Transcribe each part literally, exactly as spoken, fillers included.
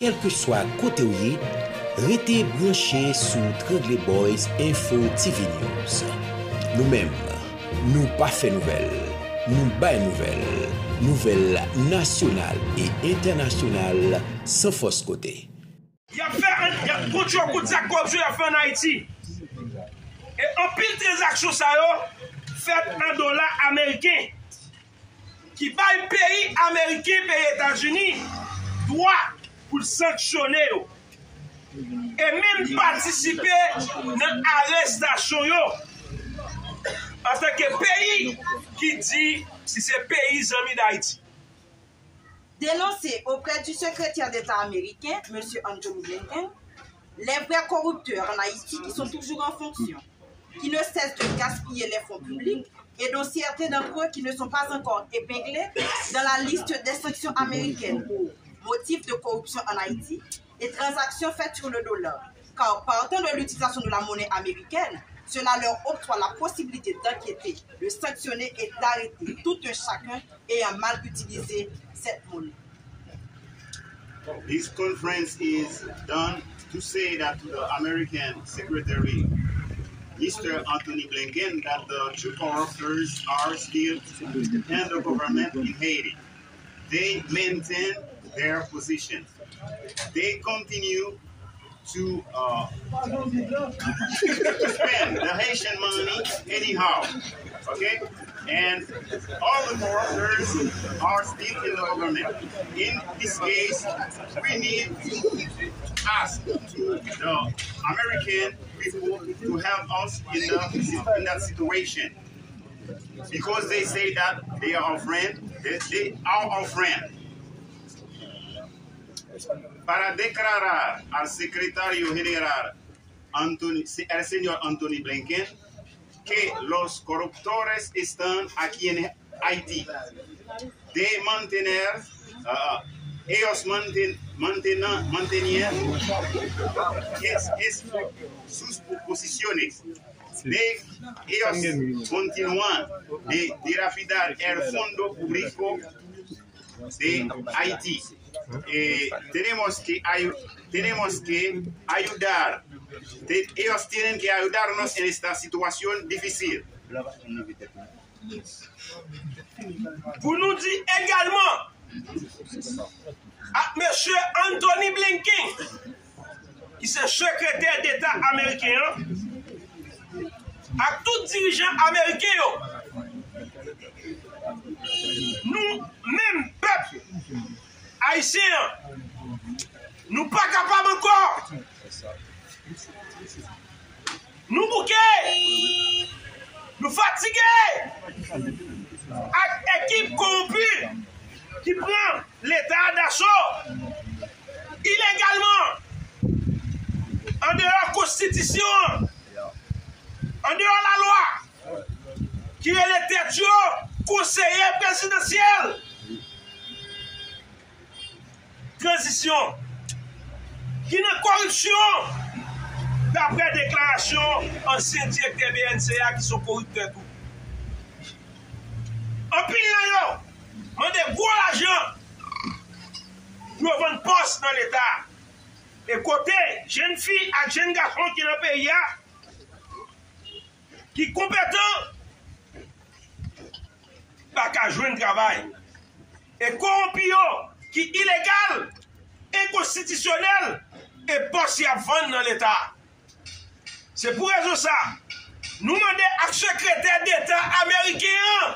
Kèlkeswa kote w ye, rete branche sou Trangle Boys Info T V News. Nou menm, nou pa fè nouvèl, nou bay nouvèl, nouvèl nasyonal e entènasyonal san fòs kote. Y ap fè, y ap kontre yo kont zak koripsyon y ap fè ann Ayiti. E anpil tranzaksyon sa yo fèt an dola ameriken, ki bay peyi ameriken, peyi Etazini, dwa pou l sanksyone yo. E menm patisipe nan arestasyon yo, antanke peyi ki di li se peyi zanmi Dayiti. Dénoncer auprès du secrétaire d'État américain, M. Anthony Blinken, les vrais corrupteurs en Haïti qui sont toujours en fonction, qui ne cessent de gaspiller les fonds publics et dont certains d'entre eux qui ne sont pas encore épinglés dans la liste des sanctions américaines pour motif de corruption en Haïti et transactions faites sur le dollar. Car partant de l'utilisation de la monnaie américaine, cela leur octroie la possibilité d'enquêter, de sanctionner et d'arrêter tout un chacun ayant mal utilisé cette monnaie. This conference is done to say that to the American Secretary, Mister Anthony Blinken, that the two corruptors are still in the government in Haiti. They maintain their position. They continue to uh, to spend the Haitian money anyhow. Okay? And all the corruptors are still in the government. In this case, we need to ask to the American people to help us in, the, in that situation. Because they say that they are our friend, they, they are our friend. Para declarar al secretario general Anthony, el señor Anthony Blinken que los corruptores están aquí en Haití, de mantener, uh, ellos manten, mantena, mantener es, es, sus posiciones, de ellos continúan de dilapidar el fondo público de Haití. Eh, tenemos que ayu- tenemos que ayudar. Te- ellos tienen que ayudarnos en esta situación difícil. Pou nou di egalman ak Mesye Anthony Blinken, ki se Sekretè Deta ameriken an, ak tout dirijan ameriken yo, nou menm pèp ayisyen an, nou pa kapab ankò. Nou bouke! Nou fatige ak ekip kowonpi ki pran Leta a daso ilegalman, andeyò konstitisyon an, andeyò lalwa, ki rele tèt yo konseye prezidansyèl tranzisyon, ki nan koripsyon, daprè deklarasyon ansyen direktè B N C a ki se yon koriptè tou. Anpil nan yo mande gwo lajan pou yo vann pòs nan Leta. E kote jèn fi ak jèn gason ki nan peyi a ki konpetan pa ka jwenn travay. E kowonpi yo ki ilegal, enkonstitisyonèl, e pòs y ap vann nan Leta. Se pou rezon sa, nou mande ak Sekretè Deta ameriken an,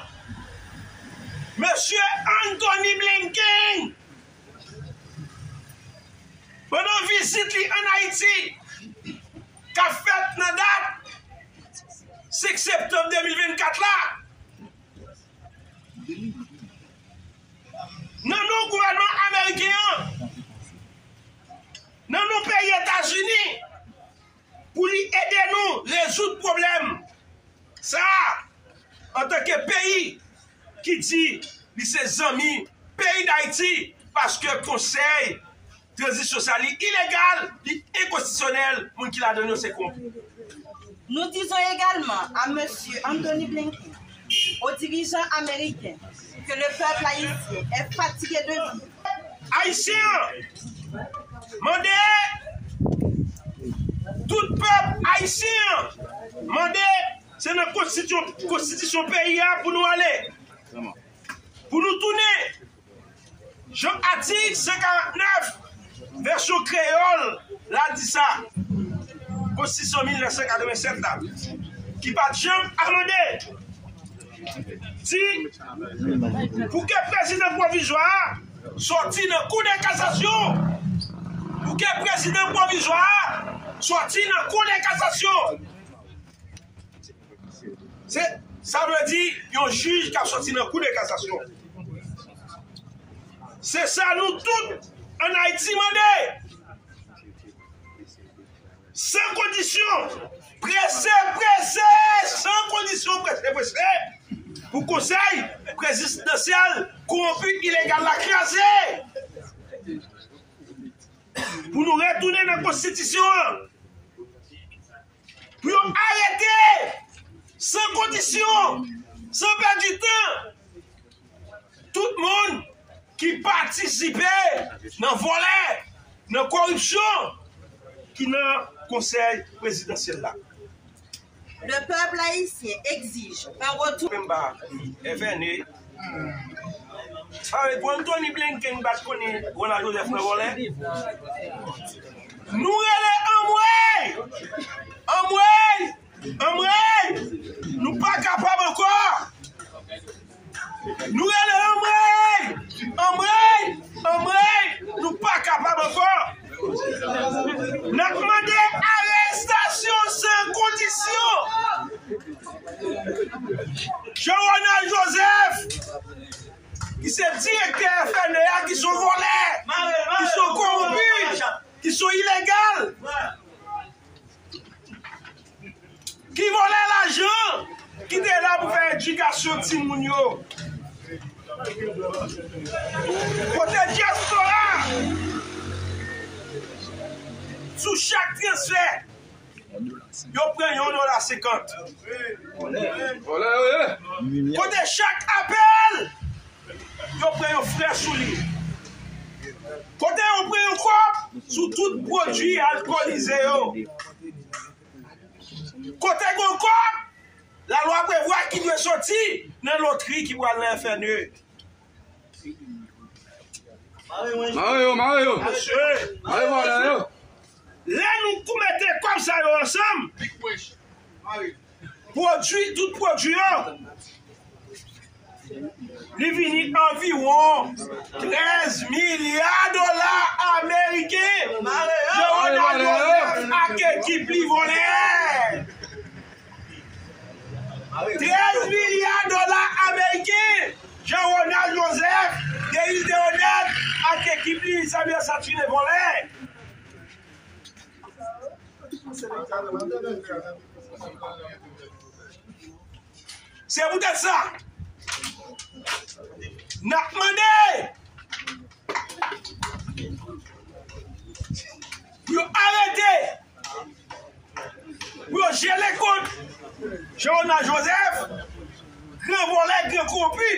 Mesye Anthony Blinken, pandan vizit li ann Ayiti, k ap fèt nan dat senk septanm de mil vennkat la, nan non gouvènman ameriken an, nan non peyi Etazini, pou li ede nou rezoud pwoblèm sa a, antanke peyi ki di li se zanmi peyi Dayiti, paske konsèy tranzisyon sa li ilegal, li enkonstitisyonèl, moun ki ladan yo se konpli. Nous disons également à Monsieur Anthony Blinken, aux dirigeants américains, que le peuple haïtien est fatigué de vivre. Ayisyen an, Mande tout pèp ayisyen an, mande, se nan konstitisyon, konstitisyon peyi a pou nou ale, pou nou tounen. Jan atik san karant nèf, vèsyon kreyòl la di sa, konstitisyon mil nèf san katrevennsèt la, ki pa t janm amande, di pou ke prezidan pwovizwa a sòti nan kou de kasasyon, pou ke prezidan pwovizwa a sòti nan kou de kasasyon. Se, sa vle di yon jij k ap sòti nan kou de kasasyon. Se sa nou tout ann Ayiti mande. San kondisyon, prese, prese, san kondisyon, prese, prese, pou konsèy prezidansyèl kowonpi ilegal la kraze. Pou nou retounen nan konstitisyon an. Pou yo arete, san kondisyon, san pèdi tan, tout moun ki patisipe nan vòlè, nan koripsyon ki nan konsèy prezidansyèl la. Le peuple haïtien exige un retour. Menm ba F N E. Sa vle pou Anthony Blinken bat konnen Ronald Joseph nan vòlè. Nou rele anmwey! Anmwey! Anmwey! Nou pa kapab ankò! Nou rele anmwey! Anmwey! Anmwey! Nou pa kapab ankò! N ap mande arestasyon san kondisyon Jean Ronald Joseph, ki se direktè F N E a, ki se yon vòlè, ki se yon kowonpi, ki se yon ilegal, ki vòlè lajan ki te la pou fè edikasyon timoun yo. Kote dyaspora, sou chak transfè, yo pran yon dola senkant. Vòlè yo ye. Kote chak apèl, yo pran yon frè sou li. Kote yo pran yon kòb sou tout pwodui alkolize yo. Kote gen yon kòb, lalwa prevwa ki dwe soti nan lotri ki pral nan F N E. Mare yo, mare yo. Mesye, mare vòlè yo. Lè nou kou mete kòb sa yo ansanm, pwodui, tout pwodui yo, li vini anviwon trèz milya dola ameriken. Jean Ronald Joseph ak ekip li vòlè. Trèz milya dola ameriken. Jean Ronald Joseph, Denis Deonette ak ekip li, Samuel Saturnin vòlè. Se poutèt sa, n ap mande pou yo arete, pou yo jele kont Jean Ronald Joseph, gran vòlè, gran kowonpi.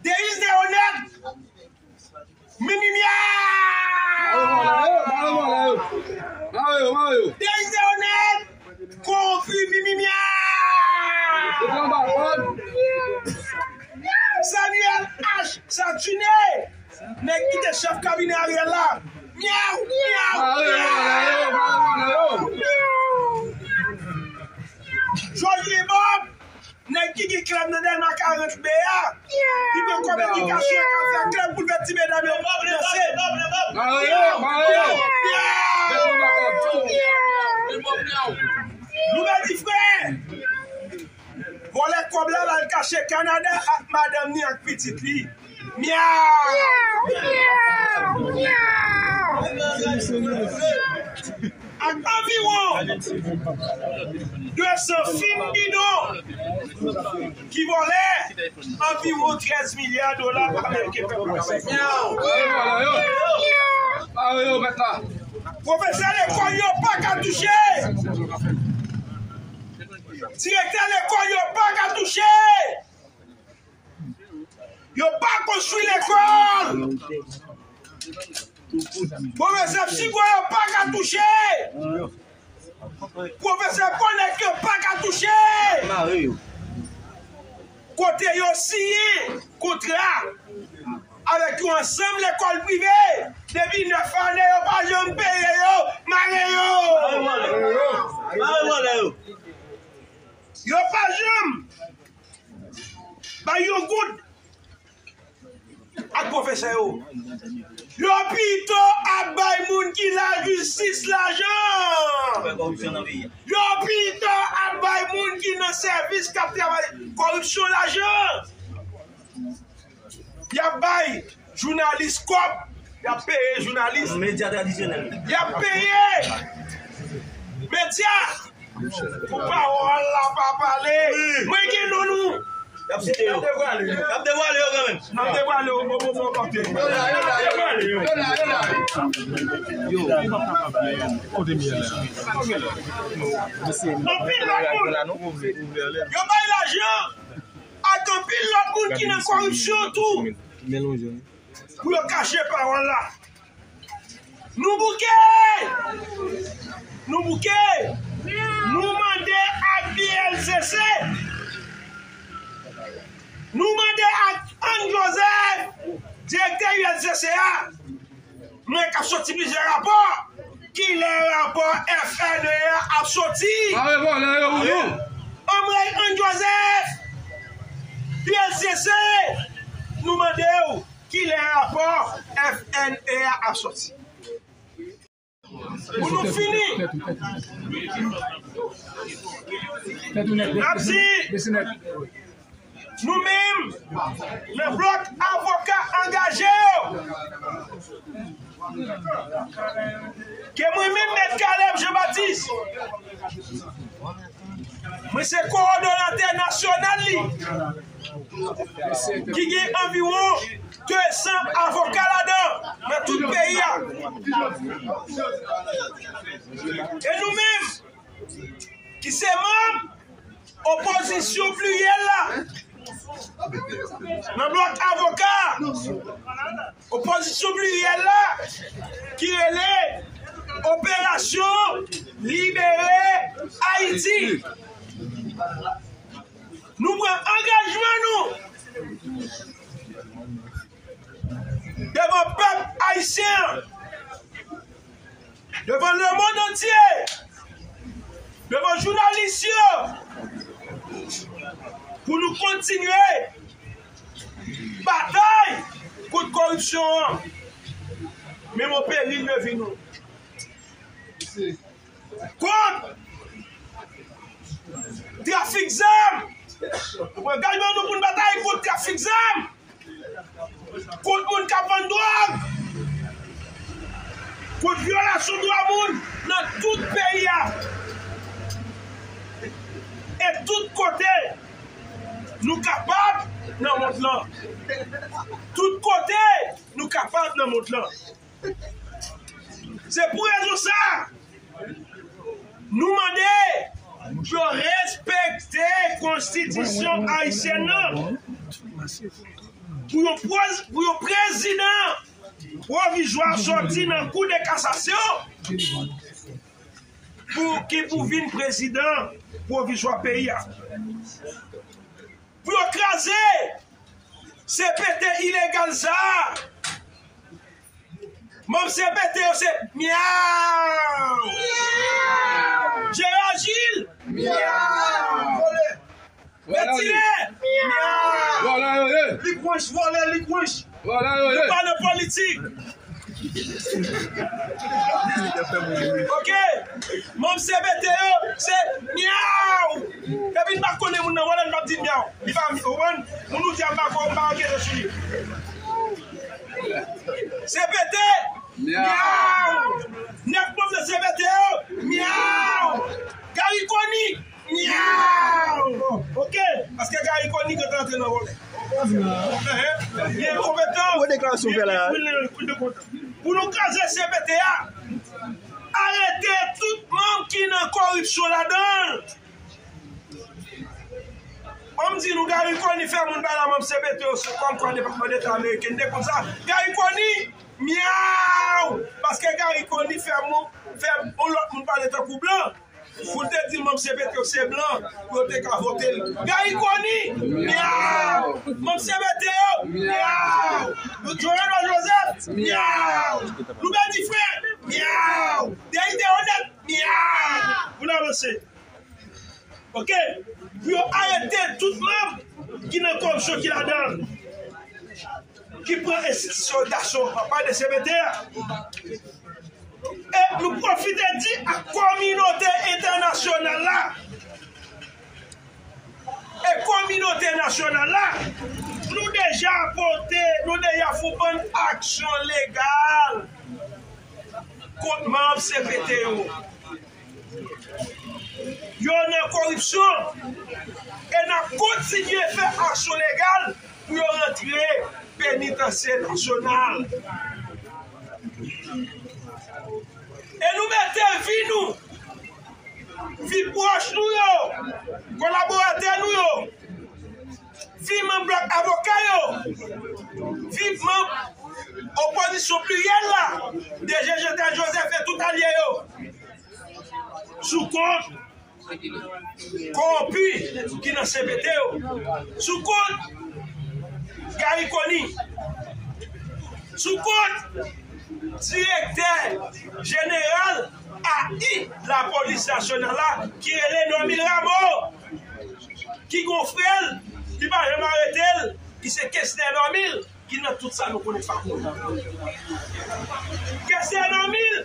Denis Deonette, Mimi myaw! Mare vòlè yo, mare vòlè yo. Mare yo, mare yo. Denis Deonette, kowonpi, mimi myaw! Yo pran bal kòd. Samuel H. Saturnin, nèg ki te chèf kabinè Ariel la. Myaw, myaw, myaw! Mare vòlè yo, mare vòlè yo. Georges Limon, nèg ki gen klèb nan Dèlma karant B a, ki pran kòb edikasyon, k ap fè klèb pou l fè ti medam yo danse. Mare yo, mare yo. Louben di frè, vòlè kòb la, l al kache Kanada ak madanm ni ak pitit li. Myaw! Ak anviwon de san fim bidon ki vòlè anviwon trèz milya dola ameriken pèp la. Myaw! Mare yo, mèt la. Pwofesè lekòl yo pa ka touche. Direktè lekòl yo pa ka touche. Yo pa konstwi lekòl. Pwofesè Psycho yo pa ka touche. Pwofesè Connect yo pa ka touche. Kote yo siyen kontra avèk yon ansanm lekòl prive depi nèf ane, yo pa janm peye yo, mare yo. Mare vòlè yo. Yo pa janm bay yon goud ak pwofesè yo. Yo pito ap bay moun ki lajistis lajan. Yo pito ap bay moun ki nan sèvis k ap travay kòripsyon lajan. Y ap bay jounalis kòb. Y ap peye jounalis. Medya tradisyonèl. Y ap peye medya pou pawòl la pa pale. Mwen gen non nou. Y ap site yo. Y ap devwale yo kanmenm. N ap devwale yo, bon, bon, bon, bon. Yo, kote m ye la? Anpil lòt moun. Yo bay lajan ak anpil lòt moun ki nan kòripsyon tou. Pou yo kache pawòl la. Nou bouke! Nou bouke! Nou mande ak U L C C. Nou mande ak Anne Joseph, direktè U L C C a. Mwen k ap soti plizyè rapò. Kilè rapò F N E a ap soti? Mare vòlè yo pou nou. Anmwey Anne Joseph, U L C C, nou mande w kilè rapò F N E a ap soti. Pou nou fini, n ap di, nou menm, nan blòk avoka angaje yo, ke mwen menm, Mèt Caleb Jean Baptiste, mwen se kowòdonatè nasyonal li, ki gen anviwon de san avoka ladan, nan tout peyi a. E nou menm, ki se manm opozisyon pliryèl la, nan blòk avoka, opozisyon pliryèl la, ki rele Operasyon Libere Ayiti. Nou pran angajman nou devan pèp ayisyen an, devan lemonn antye, devan jounalis yo, pou nou kontinye batay kont kòripsyon an, menm o peril de vi nou. Kont trafik zam. Nou pran angajman nou pou n batay kont trafik zam, kont moun k ap vann dwòg, kont vyolasyon dwa moun nan tout peyi a. E tout kote nou kapab nan mond lan. Tout kote nou kapab nan mond lan. Se pou rezon sa, nou mande pou yo respekte konstitisyon ayisyèn nan, pou yon pwoz-, pou yon prezidan pwovizwa sòti nan kou de kasasyon, pou ki pou vin prezidan pwovizwa peyi a. Pou yo kraze C P T ilegal sa a. Manm C P T yo se myaw. Gérard Gilles. Myaw. Vètilè. Myaw. Vòlè yo ye. Likwanch, vòlè, likwanch. Vòlè yo ye. Nou pa nan politik. Ok. Manm C P T yo se myaw. Epi n pa konnen moun nan vòlè, n p ap di myaw. Li pa, ou konprann? Moun ou di a pa fò, ou pa ankete sou li. C P T, myaw. Nèg pwofesè C P T yo, myaw. Garry Conille, myaw. Ok, paske Garry Conille gentan antre nan vòlè. Li enkonpetan. Gwo deklarasyon fè la. Pou nou kraze C P T a, arete tout manm ki nan kòripsyon ladan l. Ban m di nou, Garry Conille fè moun bay la manm C P T yo sou kòm kwa Depatman Deta ameriken. Te konn sa? Garry Conille, Myaw! Paske Garry Conille fè moun, fè yon lòt moun pale tankou blan. Pou l te di manm C P T yo se blan, pou yo te ka vote l. Garry Conille! Myaw! Manm C P T yo! Myaw! Jean Renois Joseph! Myaw! Loubert Diffré! Myaw! Dèyide Onèt! Myaw! Pou n avanse. Oke? Pou yo arete tout manm ki nan kòripsyon ki ladan l, ki pran enstitisyon dasò pa de C P T a. E nou pwofite di ak kominote entènasyonal la, e kominote nasyonal la, nou deja pote, nou deja fè yon bann aksyon legal kont manm C P T yo. Yo nan koripsyon e n ap kontinye fè aksyon legal pou yo rantre penitansye nasyonal. E nou mete vi nou, vi pwòch nou yo, kolaboratè nou yo, vi manm blòk avoka yo, vi manm opozisyon pliryèl la, D G Jeantel Joseph e tout alye yo, sou kont kowonpi ki nan C P T yo, sou kont Garry Conille, sou kont direktè jeneral A I Lapolis Nasyonal la, ki rele Normil Rameau, ki gon frè l, li pa janm arete l, ki se Kesner Normil, ki nan tout sa nou konnen fap. Kesner Normil,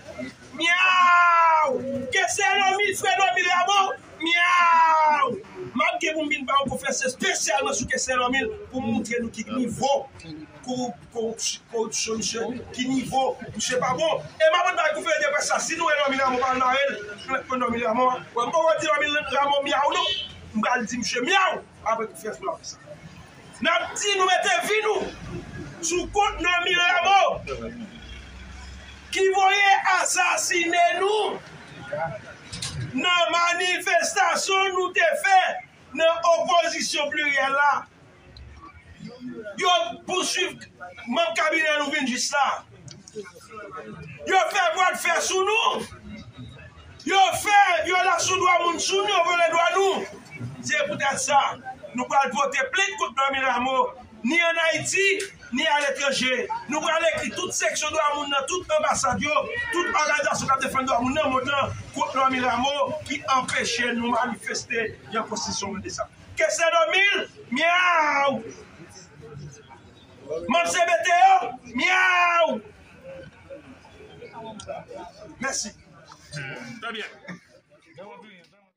myaw! Kesner Normil, frè Normil Rameau, myaw! M ap gen pou m vin ba yon konferans espesyalman sou Kesner Normil pou m montre nou ki nivo korup-, korup-, koripsyon misye, ki nivo misye pa bon. E m ap bay konferans de près la, si nou wè Normil Rameau pa al mare l, nou mèt pran Normil Rameau. Wè, m poko di Normil Rameau myaw non. M pral di misye myaw apre konferans pou l ap fè sa. N ap di nou mete vi nou sou kont Normil Rameau ki voye asasinen nou nan manifestasyon nou te fè nan opozisyon pliryèl la. Yo pouswiv manm kabinè nou vin jis la. Yo fè bwa de fè sou nou. Yo fè vyolasyon dwa moun sou nou, yo vyole dwa nou. Se poutèt sa, nou pral pote plent kont Normil Rameau, ni ann Ayiti, ni aletranje. Nou pral ekri tout seksyon dwa moun nan, tout anbasad yo, tout òganizasyon k ap defann dwa moun nan mond lan kont Normil Rameau ki anpeche nou manifeste jan konstitisyon mande sa. Kesner Normil, myaw! Manm C P T yo, myaw! Mèsi. Trè byen.